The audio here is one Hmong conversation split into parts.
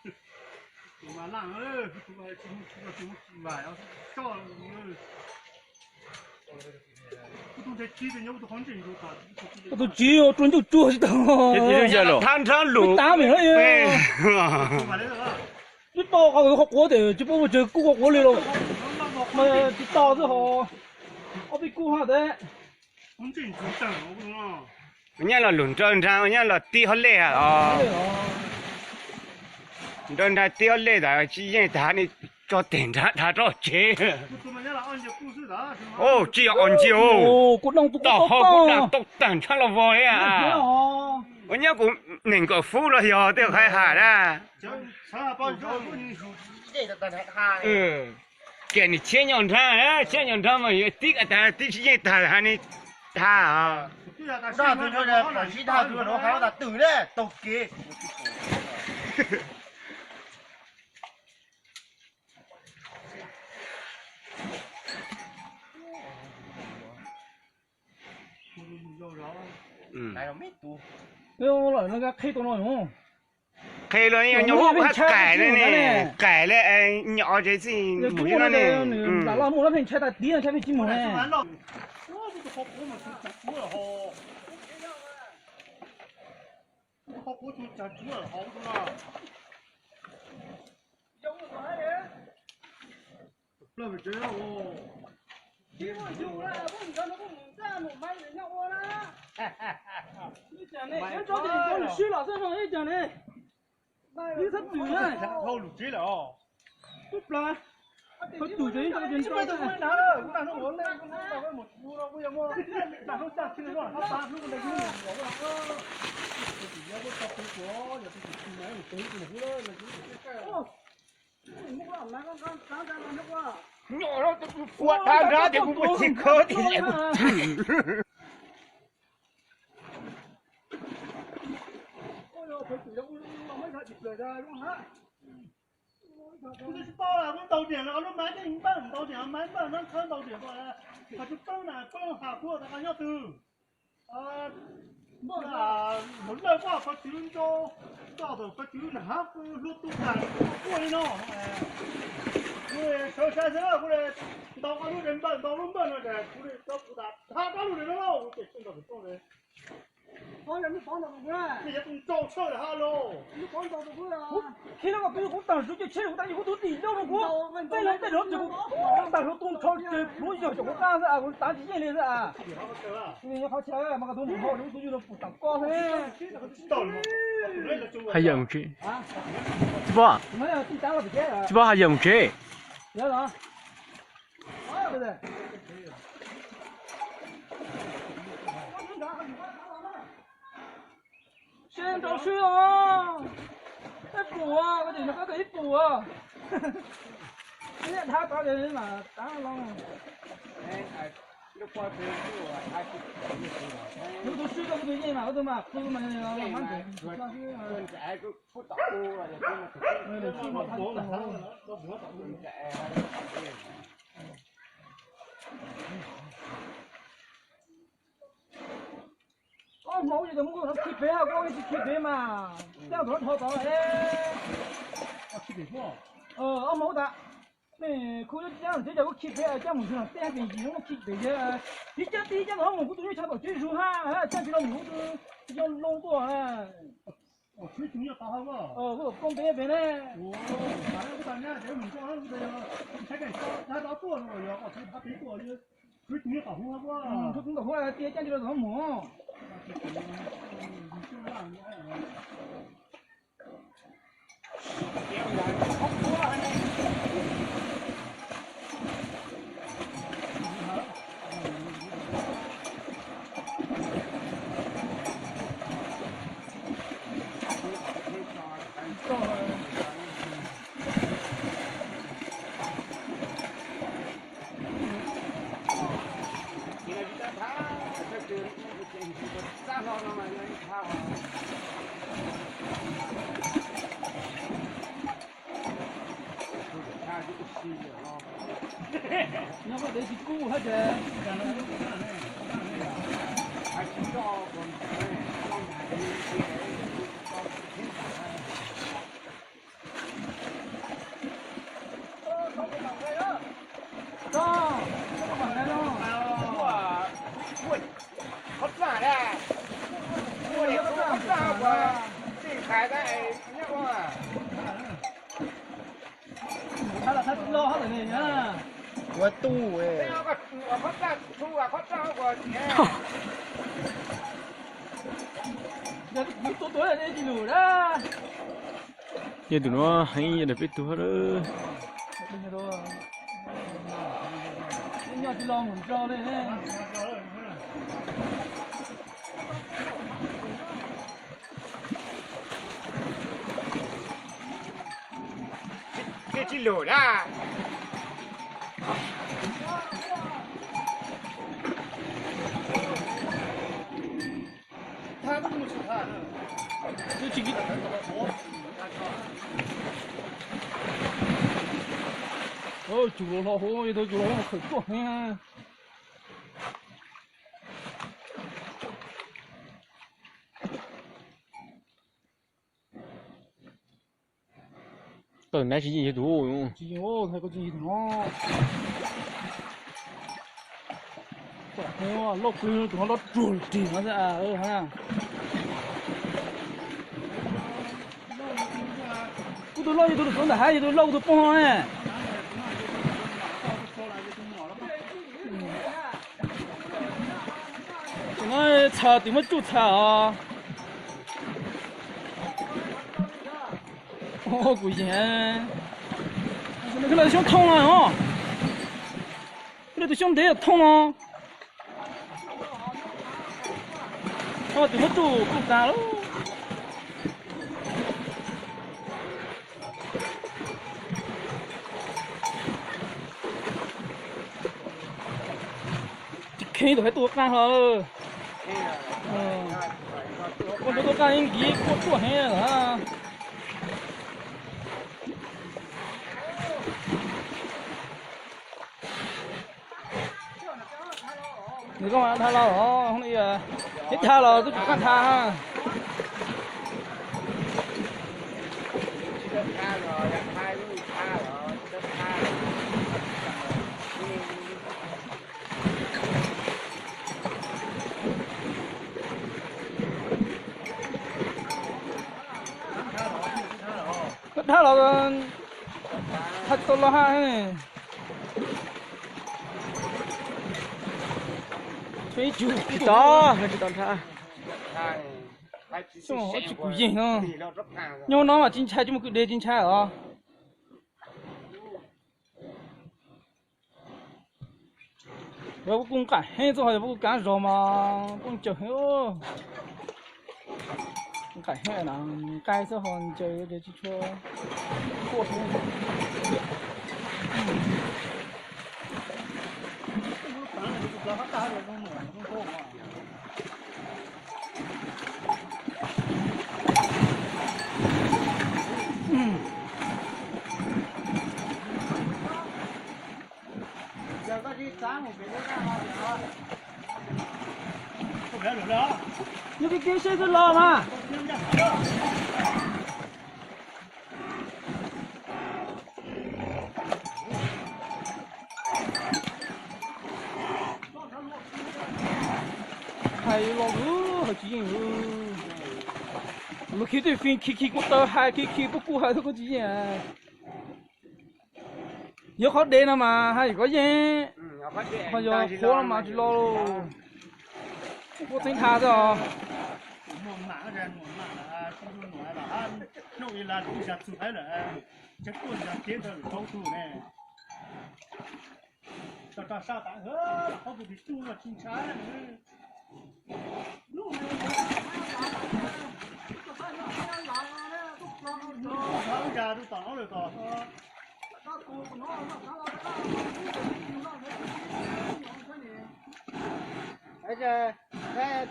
Tus tsis rua ncuj tsuag tsis tau. Thab nrhab lus. Twb to qhov quav tias tsis paub ua tsawg kuj qhov quav li los mas tsis to xwb ho. Ob peb kub hab tes. Nyob los lug nrawg nrag, nyob los tib hab lej os. Nrawg nrag tib hab lej tas tsis yeej tas ne, tso teg nrag dhau rau tsev. Tsis yog os ntsia, tau hau kuv dag tau tag ntshab los vog li. Ua nyob kuv neeg nkawm fub los yog tej qhov has na. Kiag nws tshiab nyob nrag, tshiab nyob nrag mas yuav tib tas tib tsis yeej tag has ne, tag. Qhia los nyob hab qaim le, qaim le, nyom tsev txij mus ib no ne. Nws lam loj muaj lub pheej ntshai tas tib no ntshai pheej tsis mus ne. Ib tug twm ces ib tug nyom ua dhab nrab tias kuv mus tsis khawb tias lawv kuv twm. Kuv twb tsis paub, kuv ntaus diam los lub maiv tej npawj, ntaus diam maiv npawj nab khawb ntaus diam ko, qhov twg poob na poob has kuv tas qhov nyob twg. Mus lawj koj qhov twg nrau, nrau tawm qhov twg na hab hlua tu tas kuj li no. Kuv li sawv sai xwb kuv li ntaus ob lub npawj, ntaus lub npawj no tas kuv li tau kuv tas dhab rab lub li no lauj, kuv ces tsis ntaus pem rooj li. Yog tus nrau tshawj lawm ha los. Kuv khib lab koj peb kuv tag zus coj tsheb kuv tas yog kuv tus dim loj rau kuv, tej loo tej rov txug kuv tag hlua tu nrho ces pluav yog cov kuv qab xwb, kuv tav tsis yeej li xwb. Qhov chaw mas koj tus mus hau lub tus yug rau pum tam koj xwb. Hais yam mus tsev. Tsis paub, tsis paub hais yam mus tsev. Seb nrau swb os. Ib pum, koj tim no koj ib pum. Ib dhab tod mas tav loo. Lub tus swb koj tus yeej mas, tus mas qw mas mab ntev. Ob hmos ua cas muab kuv khi pem, kuv tsis khi pem mas, caj ntawd dhau tod. Ob hmos tas, mej khu cab tsis cab ces kuv khi pem, cab mus ntsis no tej pem ntsis no muab khi pem ces, tiv cab tiv cab ntawd mus kuv tus nyuj tshav tom tsev zus hab, cab ntsis no mus kuv tus nyuj loo tuaj. Kuv koob pem pem ne. Kuv tus nyuj tom huv, tiv cab ntsis no mus. Nyob koj dev tsis kub hab ces. Ua tu. Yog tus no heev yog peb tuag lawm. Tsis lus na. Cug los hlo hauv, yog tau cug los hlo mus khawm tuaj heev. Tawm nab tsis yeej yog tus, tsis yeej thaij koj tsis yeej tus no. Loj pw tus no loj ruag rig no. Kuv tus loj yog tus lwm tus ntawm hav, yog tus loj kuv tus poob ne. Tus no txha twb muab tsuj txha os. Kuv yeej, lawv xyoob thooj no os. Lawv tus xyoob ntev thooj no. Twb muab tsuj tsuj tag lawm. Tsis kheev tus haib tuaj qaab hlo. Koj nrug tuaj qaab ib nkiv kuaj tuaj heev lawm. Nws koj mas dhau los, neb dhau los tub tsis qaab dhau. Koj dhau los, haj tau los haj. Tsis tau, tsis tau dhau. Xyoo ob tsis kuv yeej no. Nyob no mas tsis ntshai, tsis muaj kwj deg tsis ntshai os. Yog puab kuj nqaim heev txuj ho yog puab kuj kaav zog mas puab ncaws heev. Nqaim heev na, nqaij xwb ho ncaws tsis tshua quaj heev. Nyob kev kev seb twb los mas. Hais los lawm hais tsis yeej. Lawv khi twb fi khi khi kuj tawv hais khi khi puab kuj hais tau koj tsis yeej. Yog qhov dev no mas hais koj yeej, ho yog qhuav no mas tsis los. Kuj txeeb tha xwb os.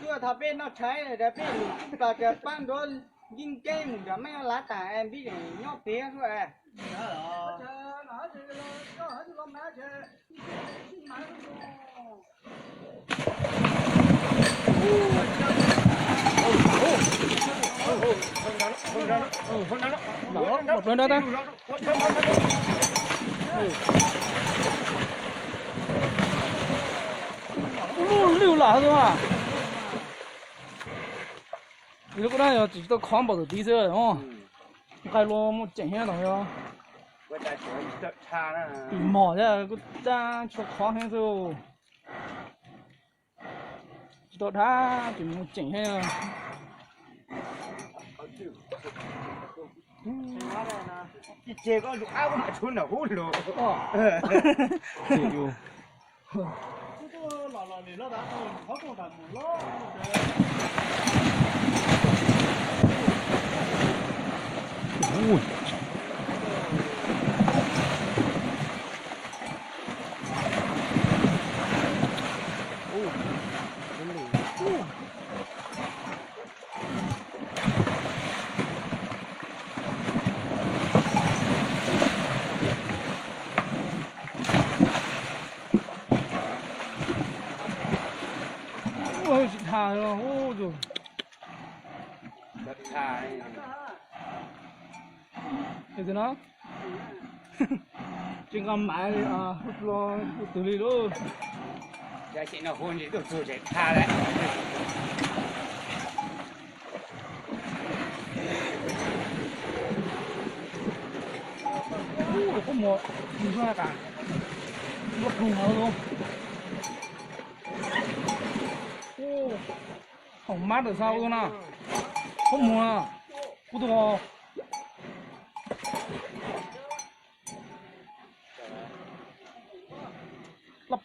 Tuaj thaum peb noj tshais, peb lug tub plas paab nruab nkeeb nkeeb mus nrad, mej lav taag, npib nyob tiag xwb. Lub lwj lam xwb mas. Lub kuj dab yog tsis tau khov npaum tus tid xwb. Nqaij luaj muaj ceem thiab no yog. Tus mos thiab kuj dab tshua qhov heev xwb. Tsis tau dab tseem mus tseem thiab. Ua tsis thas los ua tus. Tus no tsis nqa maiv li, hu lo hu twg li lauj. Ua tsis txog tseem thas lawm. Koj mus mus zog tas, loj ploog no lauj. Haum mab ntawm xa ua na, koj mus na, kuv tus loj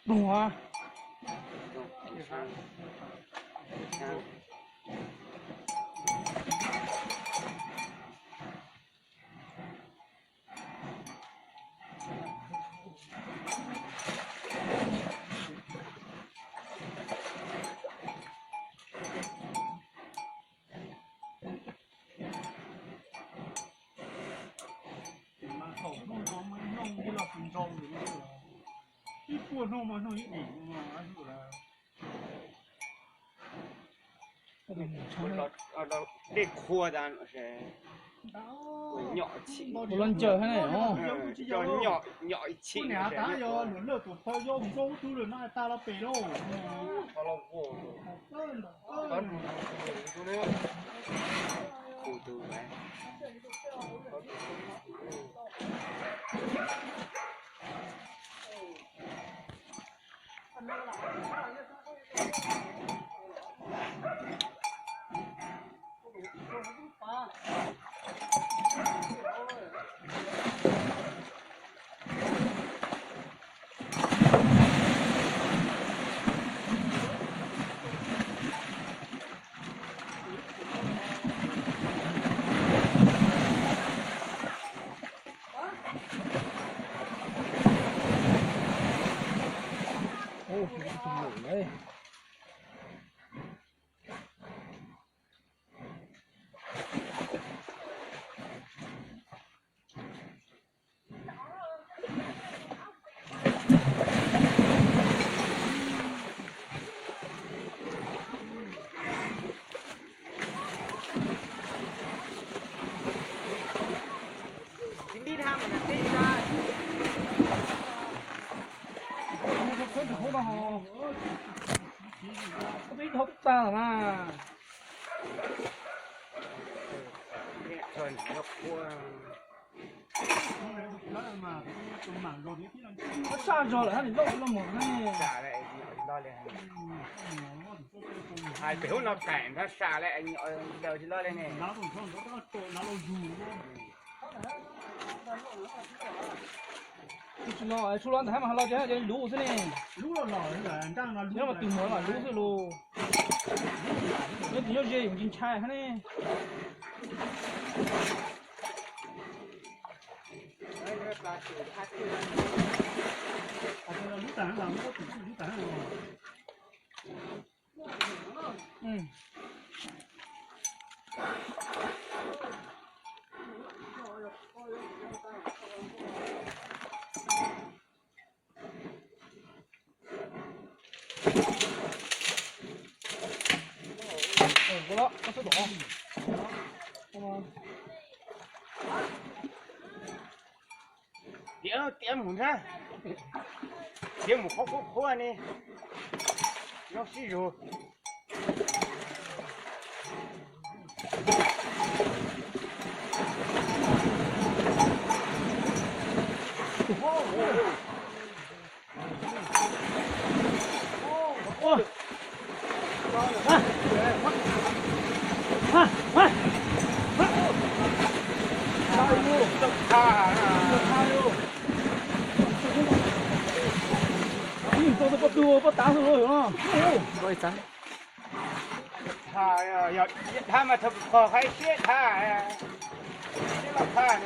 ploog a. Ib puas hnub mas hnub ib dim no. Dej qhua tas, nyom chim, los ncaws thiab ne, nyom chim. Tab yog luag lawj tus phawj yob mus nrauj tub lawm no tas los pem lauj. Ib thaub tag mas. Saj zog lawm hab nim loj loj mus ne. Hais pem hub no kaim nrho sam lawm, daws tsis loj li ne. Tsis los, tsuas los ntawm hab mas los ces luv xwb ne. Nyob mas twg mus los luv xwb los. Nyob twg nyob ze tsis ntshai hab ne. Tiav, tiav mus ntag. Tiav mus qhuav qhuav qhuav ne. Nyob sib zug. Tham mas tham qhov qhov siab tham, siab los tham.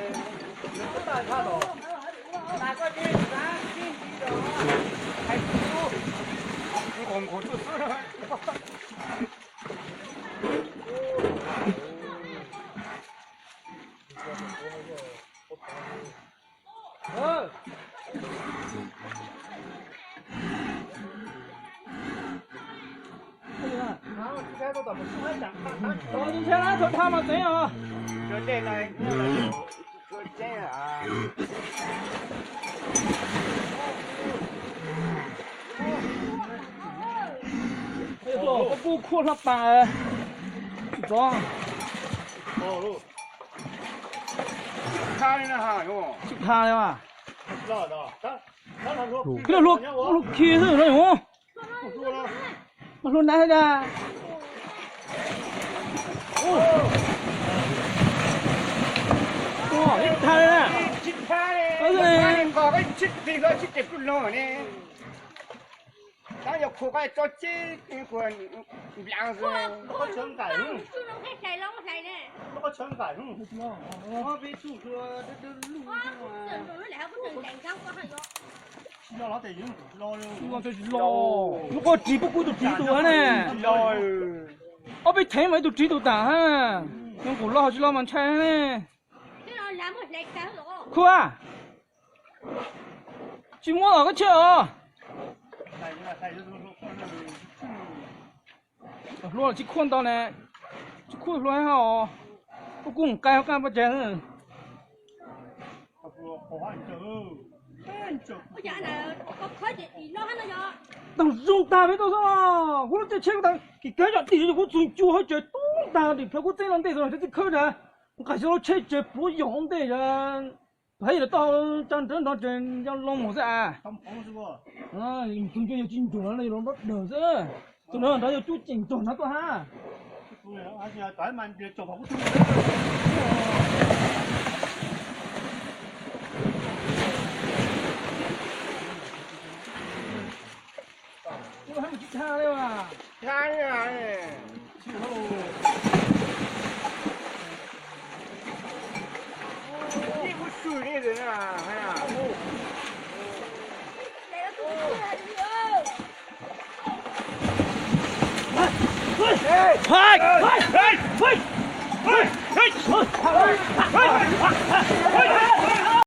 Tus ntxhais na, thaum dhau mas tseeb os. Koj kuj khuaj hlab pas ntxov. Tsis kha li mas. Hlua khi xwb no yog. Mas hlua nab thiab na. Ib tha li na. Tab yog khu koj tso ceb, khu nplas. Lub qhov ris puab kuv tus ris tus hab ne. Ob peb theem mas ib tug ris tus tas hab. Nyob nkaus los tsis los mas ntshai ne. Khu a, tsis muab os koj cheb os. Hlua los tsis khuaj ntau ne, tsis khuaj hlua hab os. Kuj kuj mus qai hauv qab paj cag. Tag zoo tag peb tau xwb os. Kuv lub caij tsheb kuv tas kis kawg yog dim kuv txug cua hauv tsev tub ntag, dim plhaw kuv txeeb los ntej txog txij khawb ntag. Kuv nqa xyov lub tsheb tsev puav yog ntej, hab yog tau tsa nrawv nrov tsev yog loo mus xwb as. Tug ncua yog tsis ncuag no yog loo nrov dawg xwb. Tus no nrov yog cub ceem tog no tuaj hab. Ua hab mus tsis tag li as.